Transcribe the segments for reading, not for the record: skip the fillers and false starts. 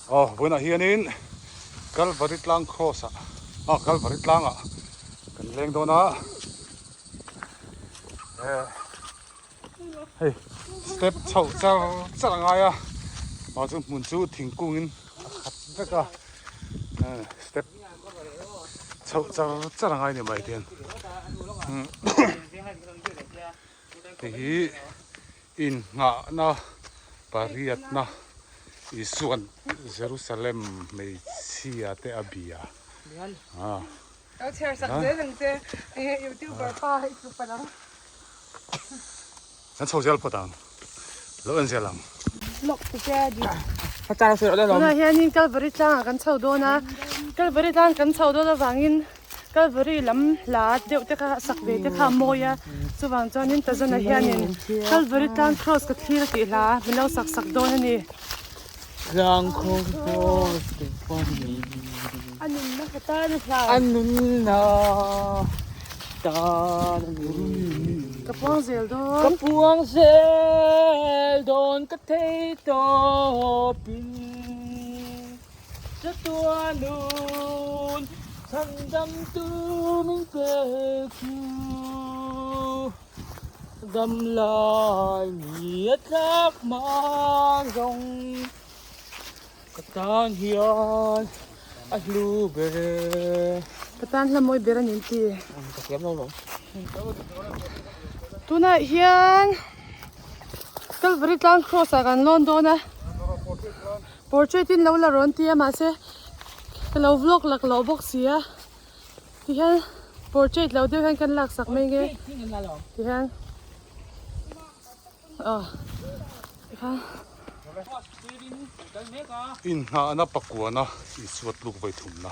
Aw vawiinah hianin Kalvari tlang cross ah ah Kalvari tlangah kan leng dawn a eh hei step chhoh char char a ngai a mahse hmun chu thingkungin a khat vek a eh step chhoh char char a ngai ni mai tian hei hi Innghahna pariatna Isua'n Jerusalem hmeichhia te a bia a. Lo chhiar sak zel ang che youtuber pa hi chu pan ang. Kan chho zel phawt ang. Lo en zel ang. Lawk ti che a dik. Tunah hianin Kalvari tlangah kan chho dawn a, Kalvari tlang kan chho dawn avangin Kalvari lam hla deuh te kha sak ve te kha a mawi a, chuvang chuanin Tazana hianin Kalvari tlang cross ka thlir a tih hla min lo sak sak dawn a ni. Tlang cross te panin. A nunna ka tan a hlan. A nunna tan a ni. Ka puang zel dawn. Ka puang zel dawn ka thei tawpin. Chatuanun chhandamtu min pek chu dam lai ni a tlak hma zawng ka tan hian a hlu ber e. Ka tan hla mawi ber a ni ti. Ka thiam lo lo. Tunah hian Kalvari tlang cross ah kan lawn dawn a. Portrait in lo la rawn ti a mahse ka lo vlog lak loh bawk si a tihian portrait lo deuh hian kan lak sak mai nge tihian aw tikhan. Inhnahna pakuana Isua tluk vawi thumna.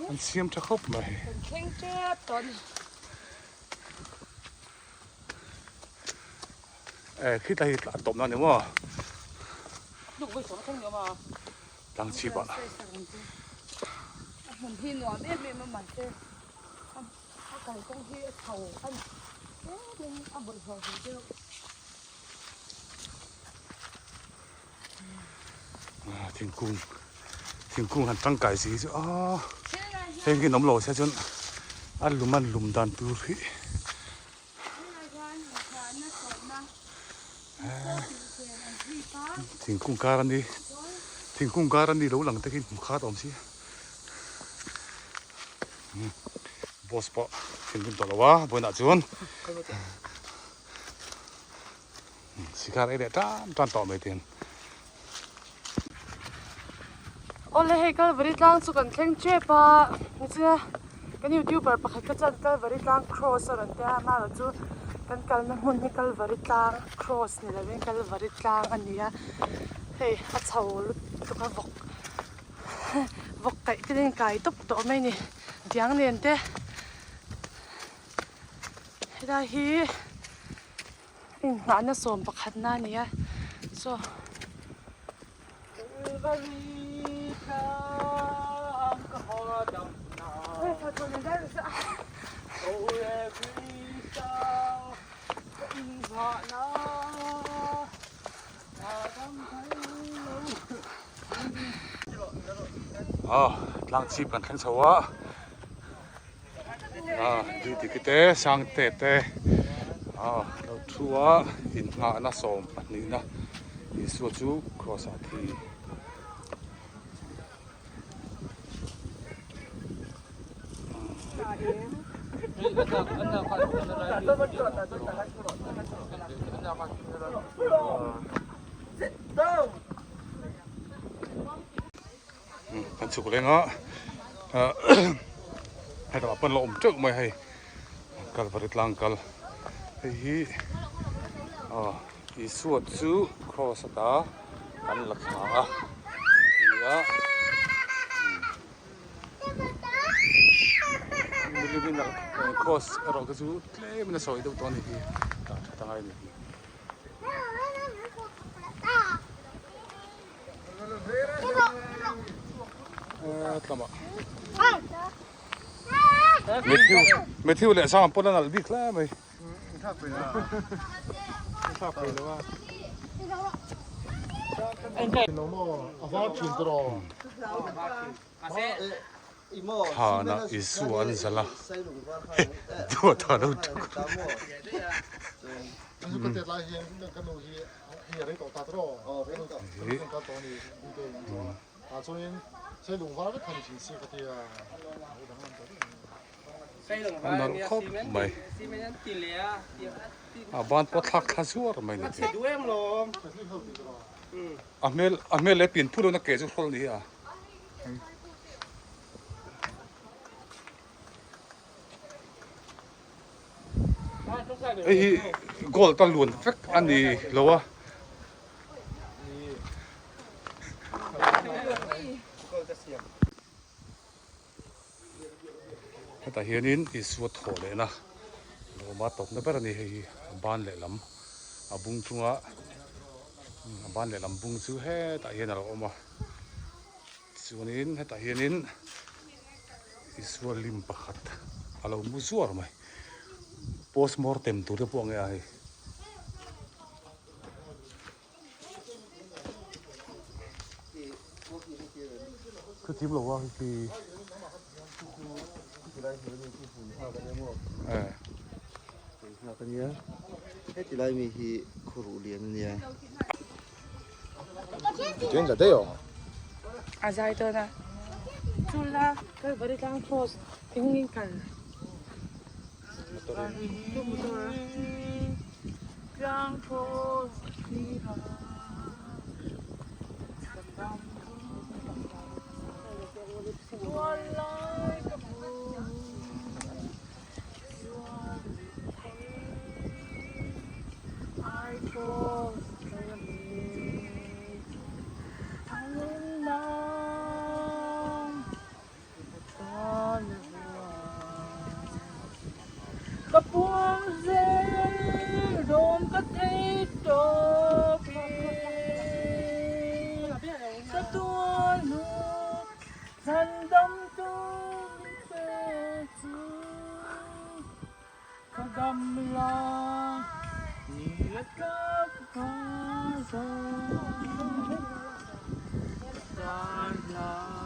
An siam tha khawp mai. Eh khi tlai hi a tawp na ni maw tlang chhip ah a hmun hi nuam em em a mahse a kalkawng hi a chho a ni tlem in a bawlhhlawh ve deuh. Thingkung thingkung han tangkai si hi chu aaa heng hi an awm lo se chuan a lum a lum dan tur hi thingkung kar a ni thingkung kar a ni lo lang te khi hmu khat a awm si boss pawh thinrim tawh lo a vawiinah chuan. Sikar ei leh tan tan tawh mai tin. Awle hei Kalvari tlang chu kan thleng tep a, nichina kan youtuber pakhat kha chuan Kalvari tlang cross a rawn tia a, amaherawh chu kan kalna hmun hi Kalvari tlang cross ni lovin Kalvari tlang a ni a, hei a chho lutuk a vawk vawk kaih te nen kai tawp tawh mai a ni diang nen te helai hi. Inngahna sawm pakhatna a ni a chaw. Aw tlang chhip kan thleng chho a. Ah duty te sangte te ah lo thu a inngahna 12 na Isua chu cross ah thi. Kan chhuk leng a hetah pawn la awm teuh mai hei Kalvari tlang kal hei hi aw Isua chu cross ata an la thla a nia milim in cross erawh te chu tlem in a sawi deuh tawh a ni hi dah tha ta ngai a ni hi. Matthew Matthew leh Sam an pawn a nalh bik hle mai. Thlanah Isua an zalh a, duat a lo tuk. A nawlh khawp mai. A ban pawh thlak thla zuar mai ni te. A hmel a hmel leh pian phut a ke chu hrawlh ni a. Hei hi gold a luan vek a ni lo a. Hetah hianin Isua thaw lehna lawma tawpna ber a ni hei hi a ban lehlam a bung chunga a ban lehlam bung chu hetah hian a lo awm a chuanin hetah hianin Isua lim pakhat a lo mu zuar mai postmortem tur te pawh a nge a hei. Khuthiam lo a khi Heti lai mi hi khuruh lian a nia. A zai dawn a chula Kalvari tlang cross engin kal. Ka puang zel dawn ka thei tawp in ka tual hnu chhan dam tu min pe chu ka dam lai ni a tlak hma zawng ka tan hla.